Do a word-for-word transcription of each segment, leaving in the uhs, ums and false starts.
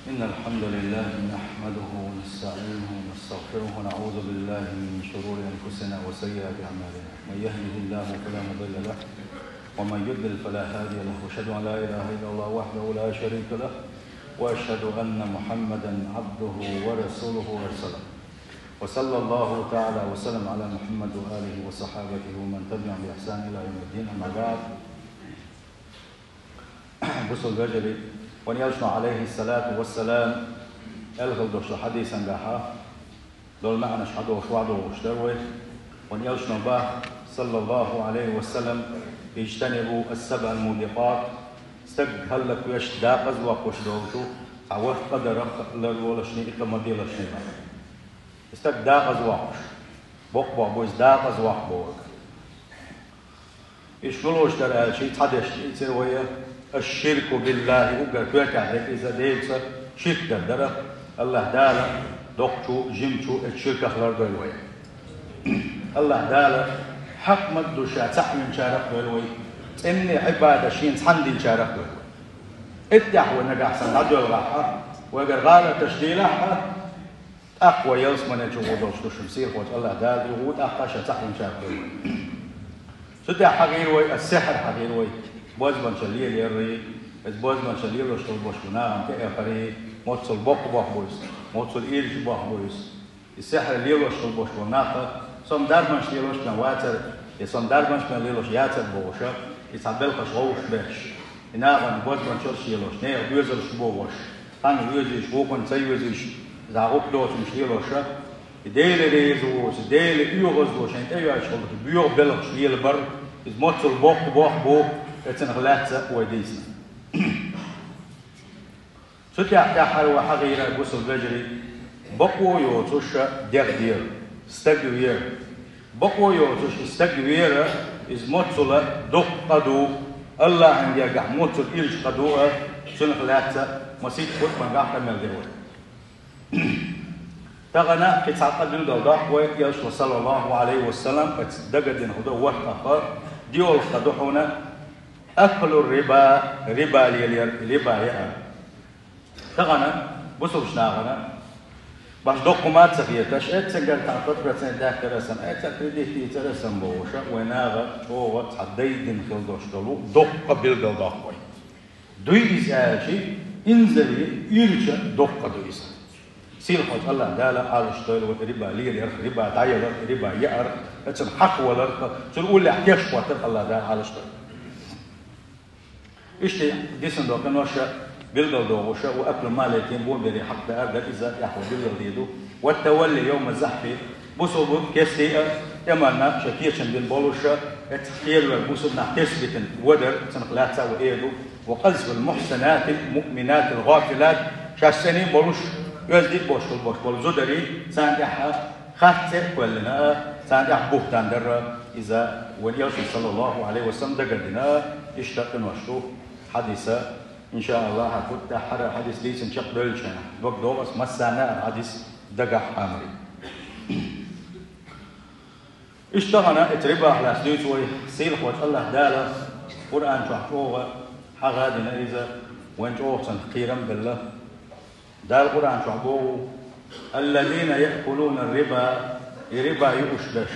إن الحمد لله نحمده ونستعينه ونستغفره ونعوذ بالله من شرور أنفسنا وسيئات أعمالنا. من يهده الله فلا مضل له ومن يضلل فلا هادي له. وأشهد أن لا إله إلا الله وحده لا شريك له وأشهد أن محمدا عبده ورسوله أرسله. وصلى الله تعالى وسلم على محمد وآله وصحابته ومن تبعهم بإحسان إلى يوم الدين. أما بعد. Бусалба вежарий, вайн элчано, عليه الصلاة والسلام, аьлла хилла долча хьадисангахьа дола маӀанаш хьадолуш вахьа долуш дара вай. Вайн элчано боху, صلى الله عليه وسلم: اجتنبوا السبع الموبقات. Стаг хӀаллаквеш, декъаза воккхуш долчу цхьа ворхӀ къа дарах ларлолаш, и къа ма делаш, боху. Стаг декъаза воккхуш, боккха боху иза, декъаза воккху бохург. Иштта луш дара аьлча, цхьа дешна ийцира вай: الشرك بالله, уггар коьртехь дерг иза Делаца ширк дар дара. АллахӀ Дала доккхачу, жимачу оцу ширках лардойла вай. АллахӀ Дала хьакъ ма-дду Ша цхьаъ винчарах а дойла вай, цӀенна Ӏибадат Шена цхьанна динчарах а дойла вай. Иштта вай нагахь санна дӀадоьлхахь а, вайгара гӀалаташ делахь а, тӀаккха вай ялсамани чу гӀо долуш ду шуна сийлахьчу АллахӀ Дала, и гӀо тӀаккха Ша цхьаъ винчарах а дойла вай. Цу тӀехь хьахийра вай, ас-сихьр хьахийра вай, бозбуунчалла лелаяр, иза бозбуунчалла лелош долу бохуш бу нахана тӀеэхар, моццул боккха боху иза, моццул ирча боху иза. И сихьр лелош долу бохуш болу нах, со-м дарбанаш лелош бен вацара, я со-м дарбанаш бен лелош яцара бохуш, и цхьа белхаш гӀовш берш, и нахана бозбуунчаллаш лелош, нехан доьзалш бохош, цхьанна везийш, вукхунна ца везийш, иза гӀуп доцурш лелош, и Дела реза воцу, Дела оьгӀаз воцу, шайна тӀейоьжуш хилла боьха белхаш лелабар, иза моццул боккха боху бу, эцунах лаьцна вай дийцина. Цу тӀехь тӀаьххьара вай хьахийра, бусалба вежарий, бакъо йоцуш дегӀ дера, стаг вера. Бакъо йоцуш и стаг вера, иза моццул доккха къа ду, АллахӀан гергахь моццул ирча къа ду а, цунах лаьцна масийтта хутбангахь къамел дира вай. Тахана кхин цхьа къа билгалдоккху вай, элчано, صلى الله عليه وسلم, оцу дагадина хӀу ду, ворхӀ къа, доьалгӀа къа ду хьуна: أكل الربا, риба лелаяр, риба яар. Тахана бусалба нахана баш доккха ма ца хеташ, э, цуьнгара цхьа пять процент даьккхира сан, э, цхьа кредит дийцира сан бохуш, вай наха чӀогӀа цхьа дайдина хила долуш долу доккха къа билгалдоккху вай. Дуй иза аьлча, инзаре ирча доккха къа ду иза. Сийлахьчу АллахӀ Дала Ӏалашдойла вай риба лелаярх, риба дӀаяларх, риба яарх, цунна хьакхаваларх, цунна уллехь теш хӀоттарх АллахӀ Дала Ӏалашдойла. Иштта дисина долу къинош билгалдохуш, وأكل مال اليتيم, бо берийн хьакъ даар дара иза, тӀехь вай билгалдийр ду. والتولي يوم الزحف, бусалба кестий а, тӀеман а шайн кечам бина болуш, эцу кхераваьлла бусалба нах тесбитина вадар, цунах лаьцна вай эр ду. وقذف المحصنات المؤمنات الغافلات, шаьш цӀена болуш, оьзда болуш хила болуш болу зударий, царна тӀехь харц цӀе а кхоьллина, царна тӀехь бухӀтан дар, иза вайн элчано, صلى الله عليه وسلم, дагадина, иштта къинош ду хьадиса. Ин ша АллахӀ, хӀара хӀуттахьара хьадис дийцина чекхдевллачу хенахь, дог догӀу ас массарна а хьадис дагахь хьамари. Иштта тахана эцу рибах лаьцна дуьйцу вай, сийлахьчу АллахӀ Дала Къуръан чохь чӀогӀа хьагӀ а дина иза, вайн чӀогӀа цунах кхерам а белла. Дала Къуръан чохь боху: الذين يأكلون الربا, и риба юуш берш,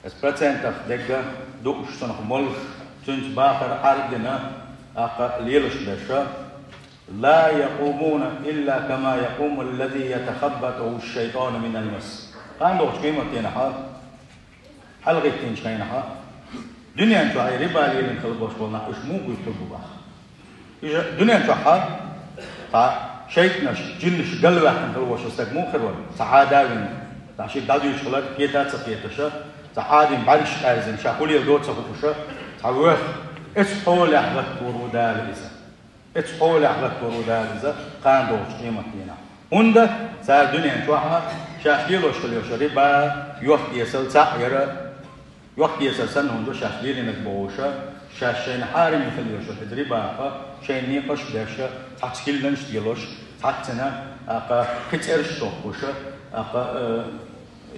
ас процентах дерг а дууш, цунах молуш, цуьнца бахар Ӏар а дина, тӀаккха лелаш берш, لا يقومون إلا كما يقوم الذي يتخبطه الشيطان من المس. Кхана догӀучу къематдийнахь, хьалагӀиттинчу хенахь, дуьнен чохь и риба лелийна хила болуш болу нах, уьш муха гӀуьттур бу боху? Иза дуьнен чохь цхьа шайтӀанаш, жинаш галваьккхина хила волуш стаг муха хир вара? Цхьа Ӏада а вина, цхьа шиъ дӀадуьйцуш хилар кхета а ца кхеташ, цхьа Ӏадин бӀаьргаш къаьрзина, ша хӀун леладо а ца хууш, цхьа вех, эцу хьолехь гӀаттор ву Дала иза. Эцу хьолехь гӀаттор ву Дала иза кхана догӀучу къематдийнахь. ХӀунда? Цара дуьнен чохь шаьш лелош хила йолуш риба, йохк-эсал цхьаъ яра, йохк-эсар санна хӀума ду шаьш лелийнарг бохуш, шаьш шайна хьарам хила йолуш иза риба а, шайна некъаш а беш, цхьацца хиланаш а делош, цхьаццанна, тӀаккха кхин цӀераш а тохкуш, тӀаккха, э,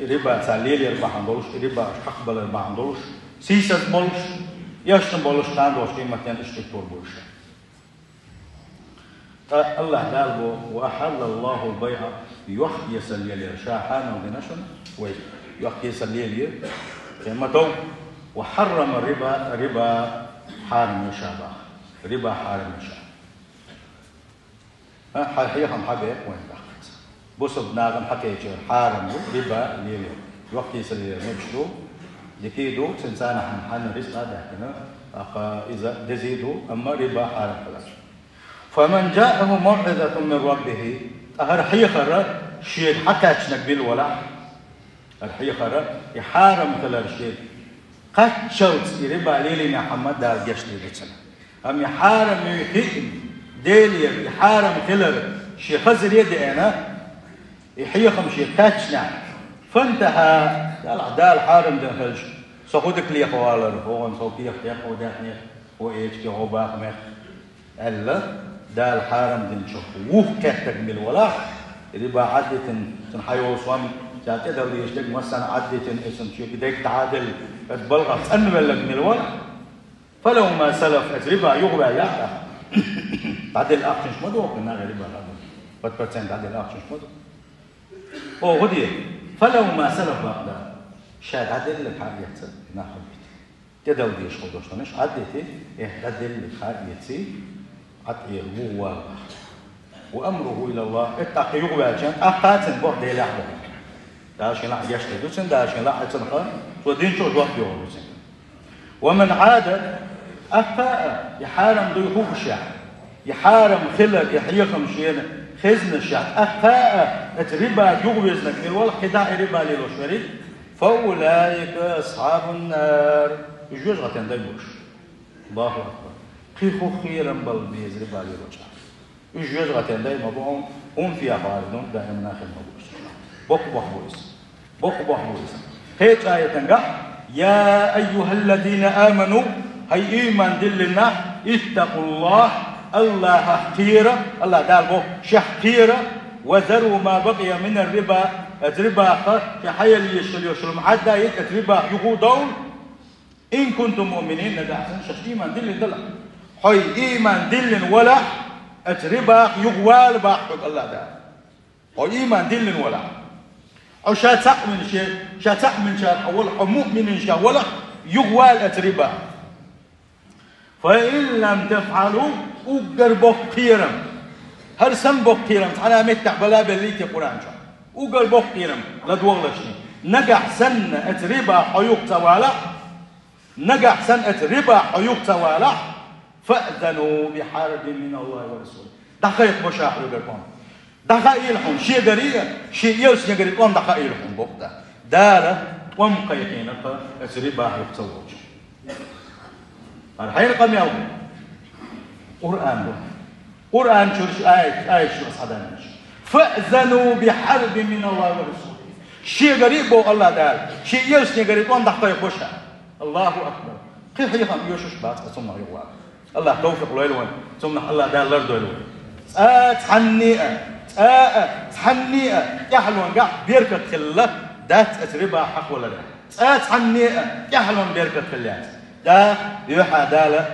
риба цара лелаяр бахьана долуш, риба хьакхабалар бахьана долуш, сийсаз болуш, эшна болуш, кхана догӀучу къематдийнахь иштта гӀиттор бу уьш. Аллахь Дала боху: «وأحل الله البيع», йохк-эсар лелийра, ша хьарам дина шуна, вай, йохк-эсар лелийра, шен ма тов, «وحرم الربا», риба хьарам ю ша боху, риба хьарам ю ша. А, хьан хьехам хьабе вайн бахкаца. Бусалба нахана хьакхечара хьарам ду риба лелийра. Йохк-эсар лелийра мегаш ду, дика ду, цуьнан царна хьан, хьан рицкъа а даьккхина, тӀаккха иза деза ду, амма риба хьарам хилар. «فمن جاءه موعظة من ربه», ткъа хӀара хьехар шега хьакхаьчнарг мила валахь, хӀара хьехар, и хьарам хилар шега кхаччалца и риба лелийнехь хьамма Дала гечдийр ду цунна. Амма и хьарам ю хиъна, Делера и хьарам хилар шен хазаре а деана, и хьехам шега кхаьчнехь, «فانتهى», Дала, Дала хьарам дина хилча, со хӀун дика леха валара, хӀокхунна со кехат техьа, хӀун даьхнех, хӀун эчкех, хӀун бахамех, аьлла, Дала хьарам динчух вухкхеттарг мила валахь, риба Ӏаддитина, цунна хьайолу сом, цара тӀедала дезаш дерг массарна Ӏаддитина, и цунна шега дерг дӀаделла, оцу балхах цӀанвелларг мила валахь, «فله ما سلف», оцу риба юхаваьлла тӀаккха. ДӀаделла ахчанаш ма ду, нахе риба дӀаделла. Пад процент дӀаделла ахчанаш ма ду. О, хӀун де? «فله ما سلف», бакъда. Ша дӀаделларг хьа а эцна, нах хӀун битта. ТӀедала дезаш хӀун долуш хӀунаш Ӏаддити, эхь, дӀаделларг хьа а эций, Ӏад Ӏера вухавала. «وأمره إلى الله», и тӀаккха юхаваьлча, тӀаккха цунна боху Делехь боху. Дала шен лаахь гечдийр ду цунна, Дала шен лаахь цунна хан, цо динчух жоп доьхур ду цунна. «ومن عاد», тӀаккха а, и хьарам дуй хууш, и хьарам хилар, и хьехам шена хезнаш, тӀаккха а, оцу риба юхавезнарг мила валахь, кхидӀа а и риба лелош верг, «فأولئك أصحاب النار», уьш вежа гӀатен дай бу уьш. Аллаху акбар. Кхин хӀун кхерам бала беза риба лелочохь. Уьш вежа гӀатен дай ма бу хьуна, хӀун фехьа гӀала ду, даим нахе ма бу уьш. Боккха боху бу иза. Боккха боху бу иза. Кхечу аятангахь: «يا أيها الذين آمنوا», хӀай ийман диллина нах, «اتقوا الله», Аллахах кхера, Аллах Дала боху, шех кхера, «وذروا ما بقي من الربا», оцу рибах, шен хьаелла езаш йолу ма Ӏадда йита, оцу рибах юхадовла, «إن كنتم مؤمنين», нагахь санна шаьш ийман диллина далахь. Хьо ийман диллина валахь, оцу рибах юхавала боху хьоьга Аллах Дала. Хьо ийман диллина валахь. Хьо ша цхьаъ вина шен, ша цхьаъ винчарах хьо валахь, хьо муъминашкахь валахь, юхавала оцу рибах. «فإن لم تفعلوا», уггар боккха кхерам. ХӀара санна боккха кхерам, цхьана а меттехь бала беллий те Къуръан чохь. Уггар боккха кхерам, ладогӀалаш шен. Нагахь санна оцу рибах хьо юха ца валахь, нагахь санна оцу рибах хьо юха ца валахь, «فأذنوا بحرب من الله ورسوله». ДӀакхайкхабо ша хьоьгара тӀом. ДӀахаийла хьуна, шегарига, шен элчанегарига тӀом дӀахаийла хьуна, боху Дала. Дала тӀом кхайкхийна-кх оцу рибах юха ца волчу. ХӀара хьенан къамел ду? Къуръан ду. Къуръан чуьра аят, аят шу аса хьадаьллачу. «فأذنوا بحرب من الله ورسوله». Шегарига боху Аллах Дала, шен элчанегарига тӀом дӀакхайкхабо ша. Аллаху акбар. Кхин хьехам оьшуш бац аса цунах юхавала. Аллах тавфикъ лойла вайн, цунах Аллах Дала лардойла вайн. Цкъа цхьанне а, цкъа а, цхьанне а тӀаьхьалонгахь беркат хилла дац оцу рибах хьахаваларехь. Цкъа цхьанне а тӀаьхьалонга беркат хилла яц. ТӀаккха юьхьа Дала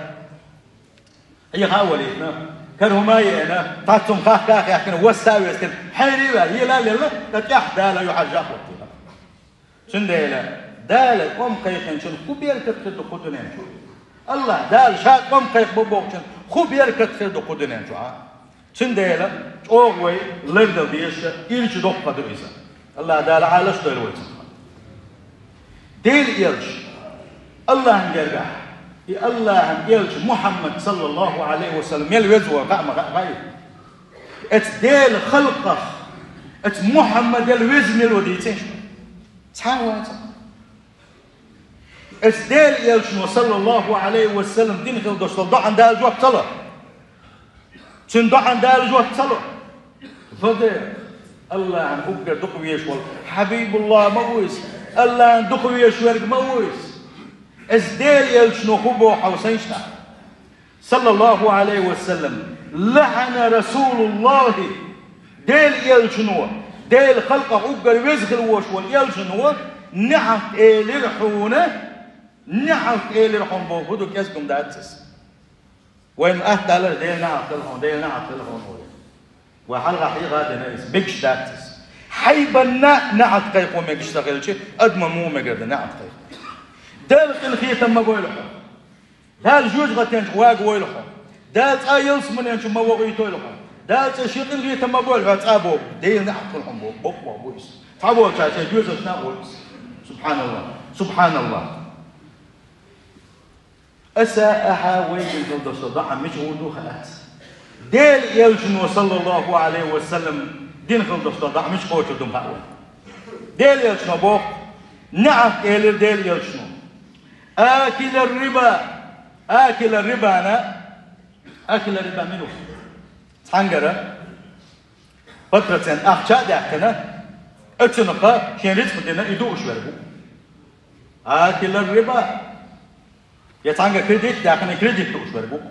хьеха а валийна, кара хӀума а еана, цхьацца хӀума хахка а хаьхкина, васса а вескина, хьерий а ваьлла, ела а лелла, ткъа тӀаьхьа Дала юьхьӀаьржа а хӀоттийна. Цундела Дала тӀом кхайкхинчун хӀун беркат хир ду кху дуьнен чохь? Аллах Дала ша тӀом кхайкхабо бохучун хӀун беркат хир ду кху дуьнен чохь? Цундела чӀогӀа вай лардала дезаш, ирча доккха ду иза. Аллах Дала Ӏалаш дойла вай цунах. Делан элча, Аллахьан гергахь, и Аллахьан элча Мухьаммад, саллаллаху Ӏалайхи ва саллам, мел веза вара, хаа ма хаьа, хаьий? Оцу Делан халкъах оцу Мухьаммадел веза мила ву дийцина шу? Цхьа а вацахь. Оцу Делан элчано, саллаллаху Ӏалайхи ва саллам, дина хила долуш долу доӀан Дала жоп ца ло? Цуьнан доӀан Дала жоп ца ло? Ло де, Аллахьан уггар дукха везаш волу Хьабибуллах ма ву иза, Аллахьан дукха везаш верг ма ву иза. Оцу Делан элчано хӀун боху хьовсийша? Саллаллаху Ӏалайхи ва саллам, лаӀана Расулуллахи, Делан элчано, Делан халкъах уггар веза хила волуш волу элчано, неӀалт элира хьуна, неӀалт элира хьуна боху хӀун ду, кӀезиг хӀума дац иза. Вайна атта далар, Делан неӀалт хила хьуна, Делан неӀалт хила хьуна олий. Ва хьалха хьийга а дина иза, мегаш дац иза. Хьайбанна неӀалт кхайкхо мегаш ца хилча, адама муха мегар да неӀалт кхайкхо? Дала къинхетам ма бойла хьо. Дала жоьжахатенчу вага войла хьо. Дала цӀа ялсаманен чу ма вохуьйтойла хьо. Дала цӀа шен къинхетам ма бойла хьо цӀа боху. Дела неӀалт хуьлу хьуна боху, боккъалла бу иза. Цхьаболчара шайн доьзалшна а войла иза. Субханалла. Субханалла. Аса ахьа вайгина хила долуш долу доӀа мича гӀур ду хаац. Делан элчано, саллаллаху Ӏалайхи ва саллам, дина хила долуш долу доӀа мича кхочур ду хаьа вайна. Делан элчано боху, неӀалт элира Делан элчано. Акилар риба, акилар рибана, акилар риба мила ву? Цхьаьнгара под процент ахча а даьккхина, оцунах шен рицкъ дина, и дууш верг ву. Акилар риба. Я цхьаьнгара кредит а даьккхина, и кредит дууш верг ву.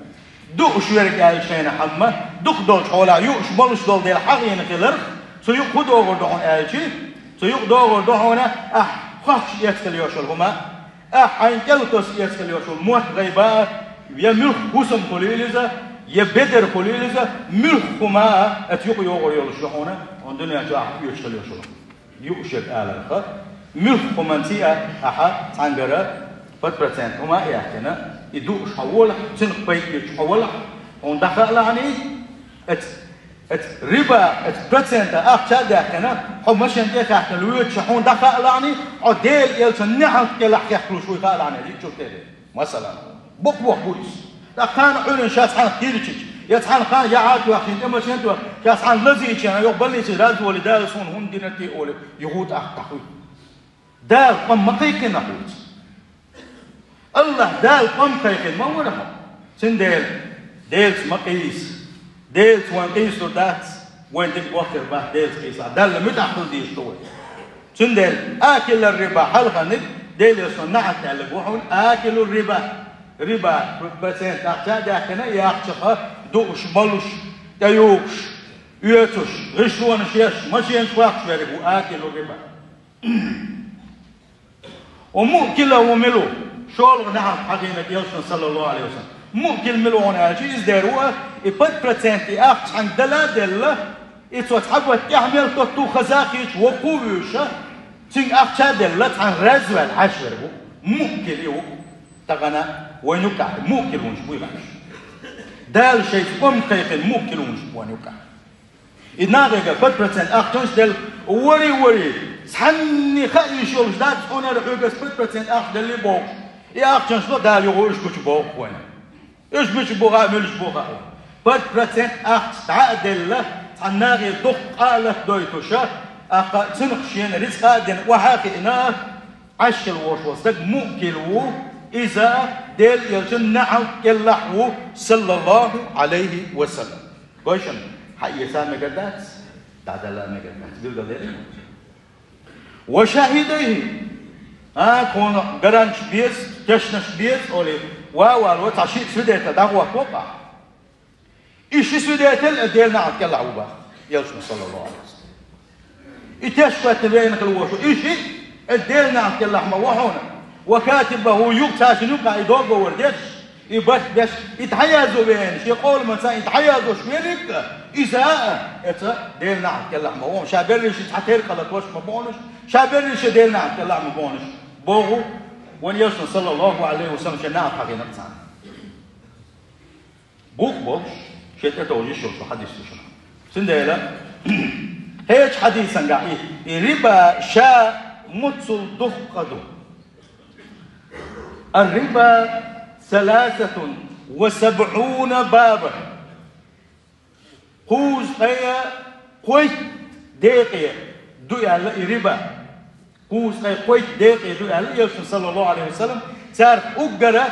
Дууш верг аьлла шайна хьамма, дукха долчу хьолахь юуш молуш долу дела хьахийна хиларх, цу юкъа хӀун догӀур ду хьуна аьлчи, цу юкъа догӀур ду хьуна, ахь хохкуш эцкъала йолуш йолу хӀума, ахь хьайна кӀел тосса эцкъала йолуш йолу мотт, гӀайба, я муьлхха хӀусам хуьлийла иза, я бедар хуьлийла иза, муьлхха хӀума а оцу юкъа йогӀур йолуш ю хьуна, хьуна дуьнен чохь ахь оьцуш хила йолуш йолу. Юуш ерг аларх, муьлхха хӀуманца а ахьа цхьаьнгара под процент хӀума а яьккхина, и дууш хьо волахь, цуьнах пайда оьцуш хьо волахь, хьуна дӀахаалахьаний, оцу, оцу риба, оцу процента ахча а даьккхина, хьо машен тӀе а хаьттина воьдуш хьуна дӀахаалахьаний, хьо Делан элчанан неӀалт кӀелахь хехкалуш вуй хаалахьаний, лиъчул тӀе. Масала, боккъалла бу иза. ТӀаккха кхана Ӏуьйранна ша цхьаьнах кирчича, я цхьаьна кхана яхьа а тоьхча, шен тӀе машен а тоьхча, ша цхьаьна лазийча, йо, больнице раза воли, Дала суна хӀунда дина те олий, юха тӀаккха дӀахуй. Дала къам ма кхайкхина хьуца. АллахӀ Дала къам кхайкхина ма вара хьо. Цундела, Делаца ма къийса. Делаца вайна къийсалур дац, вайна дика бохтар бац Делаца къийсалахь. Далла муьтӀахь хила дезаш ду вай. Цундела акилар риба хьалханиг, Делера со неӀалт аьллиг ву хьуна акилур риба. Риба, процент ахча а даьккхина, и ахчах дууш, молуш, тӀеюхуш, оьцуш, гӀишлонаш еш, машенаш ваккхуш верг ву акилур риба. Ва муъкилугьу мила ву? ШолгӀа неӀалт хьахийнарг элчано, саллаллаху Ӏалайхи ва саллам. Муъкил мила ву хьуна аьлча, иза дер ву, и под процент и ахча хьайна дала а делла, и цо цхьа бутт тӀехь мел тотту хаза а кхийча, вокху а вуьйша, цуьнга ахча а делла, цхьаьна раьза ваьлла хьаьжча верг ву. Муъкил и ву. Тахана вайна юккъехь муъкил хӀунаш буй хьаьжча. Дала шайца къам кхайкхина муъкил хӀунаш бу вайна юккъехь. И нахе гар под процент ахчанаш делла, вари-вари, цхьанне хаа йиш йолуш дац, хьуна ара хьоьгара под процент ахча делли бохуш. И ахчанаш ло Дала юха уьш гучу боху вайна. Уьш мича бу хаьа, муьлш бу хаьа. Под процент ахча дӀа а делла, цхьана нахе дукха къа а латадойтуша, тӀаккха цунах шена рицкъа а дина, охьа а хиъна, Ӏаш хила волуш волу стаг муъкил ву, иза Делан элчанан неӀалт кӀелахь ву, саллаллаху Ӏалайхи ва саллам. Гой шуна, хьаэца а мегар дац, дӀадала а мегар дац. Билгалдели. Ва шахидайхи. А, тхуна гаранташ беза, тешнаш беза, олий, ва, вало, цхьа шиъ свидетель дӀахӀоттаво-кх ахь. И ши свидетель а Делан неӀалт кӀелахь ву боху, элчано, саллаллаху Ӏалайхи ва саллам. И теш хӀоьттина веана хила волуш ву, и шиъ а Делан неӀалт кӀелахь ма ву хьуна. Ва катибаху, юха цаьршинна юкъахь и договор деш, и барт беш, и дӀаяздо веана, шен къоламаца и дӀаяздеш верг а, иза а, эца Делан неӀалт кӀелахь ма ву хьуна. Ша берриш цхьа теркъалат ваша ма бохуш, ша берриш Делан неӀалт кӀелахь ма бохуш. Боху, вайн элчано, саллаллаху Ӏалайхи ва саллам, шен неӀалт хьахийнарг царна. Букъ болуш, шен тӀетовжа йиш йолуш хьадис ду шуна. Цундела, хӀечу хьадисангахь и, и риба ша муццул дуккха ду. Ар-риба саласатун ва сабъуна баба. Кхузткъе кхойтта декъе ду аьлла и риба. Кхузткъе кхойтта декъе ду аьлла элчано, саллаллаху Ӏалайхи ва саллам, царах уггара,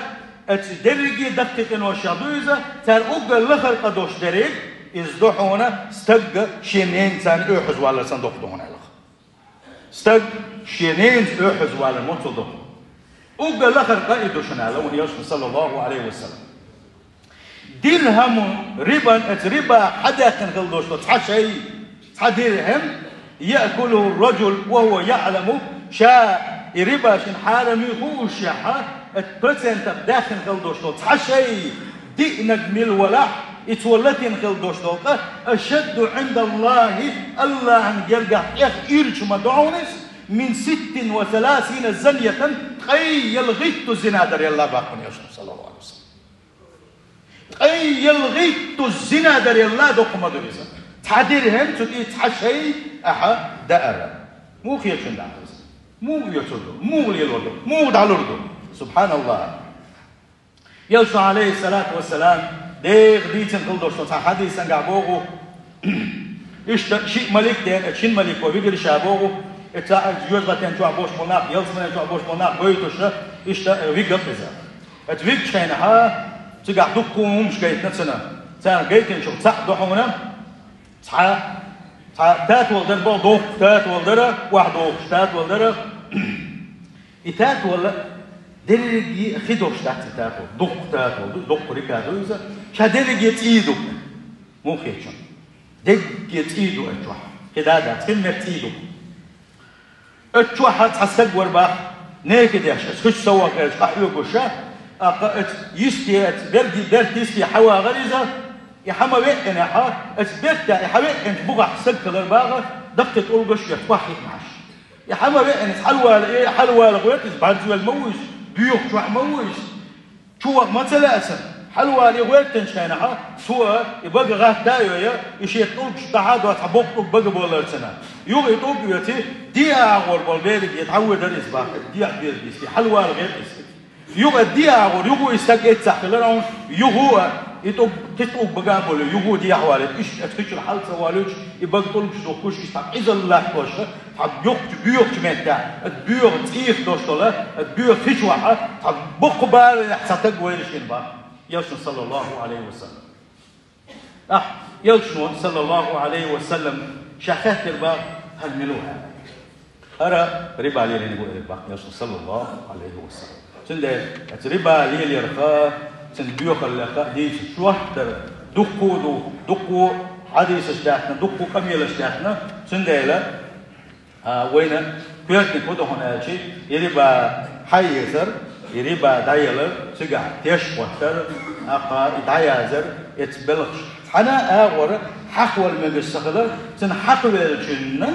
оцу дерриге даккхий къиношех ду иза, царах уггар лахара къа долуш дерриг, иза ду хьуна стагга шен ненацарна оьхьазвалар санна доккха ду хьуна аьлла. Стаг шен ненца оьхьазвалар муццул доккха. Уггар лахара къа и ду шуна аьлла вайн элчано, саллаллаху Ӏалайхи ва саллам. ДирхӀамун рибан, оцу риба хьадаьккхина хила долуш долу цхьа шай, цхьа дирхӀам, яъкулуху ар-раджул ва хӀува яъламу, ша и риба шена хьарам ю хуушшехь, оцу процентах даьккхина хила долуш долу цхьа шай диънарг мила валахь, И цо латийна хила долуш долу къа, ашадду Ӏиндаллахи, Аллахьан гергахь тӀех ирча ма ду хьуна иза, мин ситтин ва саласина занятан, ткъе ялхитту зина дарал баккхина яшна, саллаллаху Ӏалайхи ва саллам. Ткъе ялхитту зина дарал доккха ма ду иза. Цхьа дирхӀам цу тӀе цхьа шай ахьа даара. Муха хеташ ду иза? Муха оьцур ду? Муха лелор ду? Муха дӀалур ду? Субханаллах! Элчано, Ӏалайхиссалату вассалам, дегӀ дийцина хила долуш цхьа хьадисангахь боху, иштта шиъ малик дена, шин малико вигира ша боху, и цхьа а жоьжахатен чохь болуш болу нах, ялсаманен чохь болуш болу нах гойтуш, иштта вигира иза. Оцу вигчу хенахь, цигахь дуккха хӀуманаш гайтина цунна. Царна гайтинчух цхьаъ ду хьуна, цхьа, цхьа татол дара боху, доккха татол дара, охьадогӀуш татол дара. И татол дерриге а хи долуш дац и татол. Дуккха татол ду, дуккха рика ду иза. Ша дерриге цӀий ду. Муха хеташ ду? Дерриге цӀий ду оцу чохь. Хи да дац, хин меттиг цӀий ду. Оцу чохь цхьа стаг вара боху, нехи деш, аса хуьлуш ца вахара, къахьоьгуш, тӀаккха оцу йисте, оцу берг-, берта йисте хьавахара иза, и хьа ма веъинехь, оцу берта и хьавеъинчу бухахь стаг хилира боху, даккхий тӀулгаш а, кхохь хиъна Ӏаш. И хьа ма веъина, иза хьалавала, э, хьалавала гӀоьрта иза, бӀарзвелла ма ву иза, боьхачохь ма ву иза. Чу ваха ма ца лаьа цунна. Хьалавала и гӀоьртанчу хенахь, цо и бага гӀатта а йой, и шен тӀулгаш дӀахьа а до, цхьа боккха тӀулг бага боллара цунна. Юха и тӀулг оьций, ден агӀор болу берриге дӀавоьдура иза боху, дехьа берриге иза, хьалавала гӀерта иза. Юха ден агӀор, юха и стаг эццахь хилира хьуна, юха а и тӀулг, кхин тӀулг бага а болу, юха а дехьа валийта. Иштта оцу хи чуьра хьала ца волуьйтуш, и бага тӀулгаш духкуш, иза цхьа къизалла латтош, цхьа йоккхачу боьхачу меттехь, оцу боьха цӀийх долуш долу, оцу боьха хи чохь, цхьа боккха баранехь цхьа стаг вайра шена боху, Элчано, саллаллаху Ӏалайхи ва саллам. Ахь, Элчано, саллаллаху Ӏалайхи ва саллам, ша хаьттира боху: «Хьан мила ву?» аьлла. ХӀара риба лелийнарг ву, элира боху Элчано, саллаллаху Ӏалайхи ва саллам. Цундела оцу риба лелорах, цуьнан боьхаллех дийца шорта дара, дуккха а ду, дуккха а хьадисаш даьхна, дуккха а къамелаш даьхна, цундела, а, вайна коьртаниг хӀун ду хьуна аьлча, и риба хьаэцар, и риба дӀаялар, цигахь теш хӀоттар, тӀаккха и дӀаязар, эцу белхаш цхьана а агӀор хьахавала мегаш ца хилар, цунна хьахавеллачунна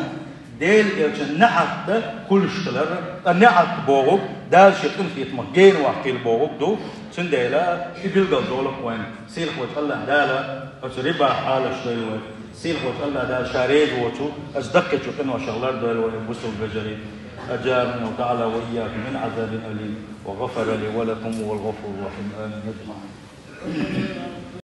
Делан Элчанан неӀалт хуьлуш хилар, ткъа неӀалт бохург, Дала шен къинхетамах гена ваккхийла бохург ду, цундела и билгал долу-кх вайна. Сийлахь волчу АллахӀ Дала оцу рибах Ӏалашдойла вай. Сийлахь волчу АллахӀ Дала Ша реза воцу оцу даккхийчу къиношах лардойла вай, бусалба вежарий. أجارني الله تعالى وإياكم من عذاب أليم، وغفر لي ولكم، وهو الغفور الرحيم. آمين أجمعين.